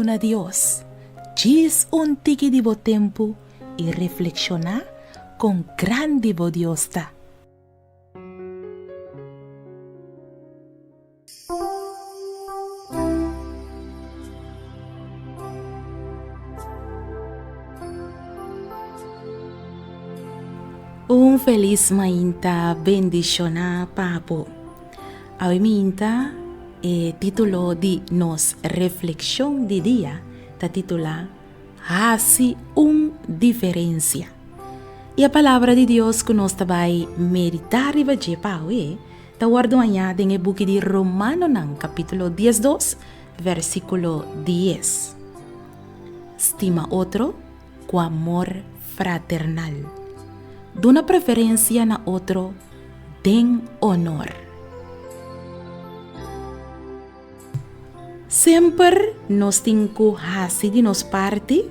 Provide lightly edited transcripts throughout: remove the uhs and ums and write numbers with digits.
Duna Dios djis un tiki di bo tempu i reflekshoná kon grandi bo Dios ta. Un felis mainta bendishoná pa bo. Awe minta e título di nos reflekshon di dia ta titulá Hasi un diferensia. I e palabra di Dios ku nos ta bai meditá riba dje pa awe ta wòrdu hañá den e buki di Romanonan kapítulo diesdos versíkulo dies. Stima otro ku amor fraternal. Duna preferensia na otro den onor. Semper nos tin ku hasi di nos parti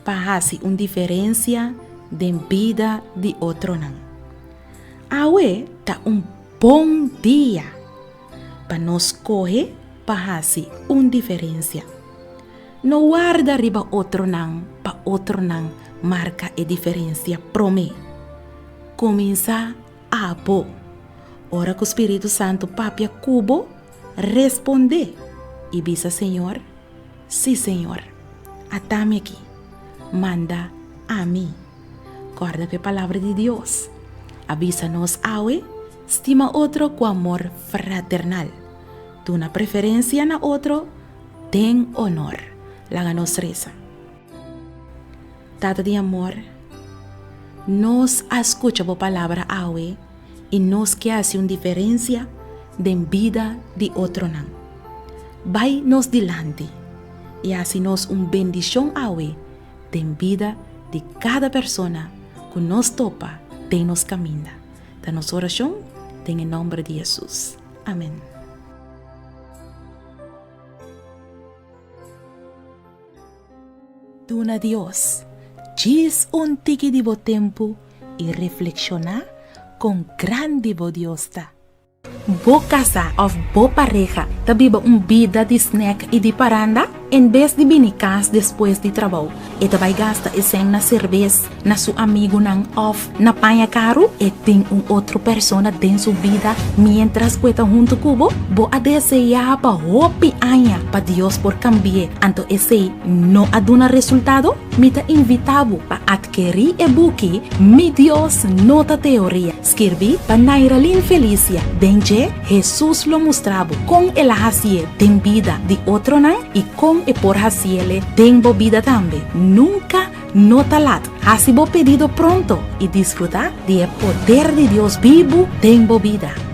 pa hasi un diferensia den bida di otronan. Awe ta un bon dia pa nos skohe pa hasi un diferensia. No warda riba otronan pa otronan marka e diferensia promé. Kuminsá abo. Ora ku Spiritu Santu papia ku bo, respondé i bisa Señor, Sí, Señor, ata mi aki, manda ami. Kòrda ku e Palabra di Dios a bisa nos awe, Stima otro ku amor fraternal. Duna preferensia na otro den onor. Laga nos resa. Tata di amor, nos a skucha bo palabra awe i nos ke hasi un diferensia den bida di otronan. Bai nos dilanti i hasi nos un bendishon awe den bida di kada persona ku nos topa den nos kaminda. Ta nos orashon den e nòmber di Hesus. Amen. Duna Dios djis un tiki di bo tempu i reflekshoná kon grandi bo Dios ta. Bo kasá òf bo pareha ta biba un bida di snèk i di paranda? En bes di bini kas despues di trabou, e ta bai gasta e sèn na serbes, na su amigunan òf na paña karu? E tin un otro persona den su bida miéntras ku e ta huntu ku bo? Bo a deseá pa hopi aña pa Dios por kambi'é, anto esei no a duna resultado? Mi ta invitá bo pa atkerí e buki Mi Dios No Ta Teoria, skirbí pa Nairalyn Felicia. Den dje, Hesus lo mustra bo kon el a hasié den bida di otronan i kon e por hasiele den bo bida tambe. Nunka no ta lat. Hasi bo pedido pronto i disfrutá di e poder di Dios bibu den bo bida.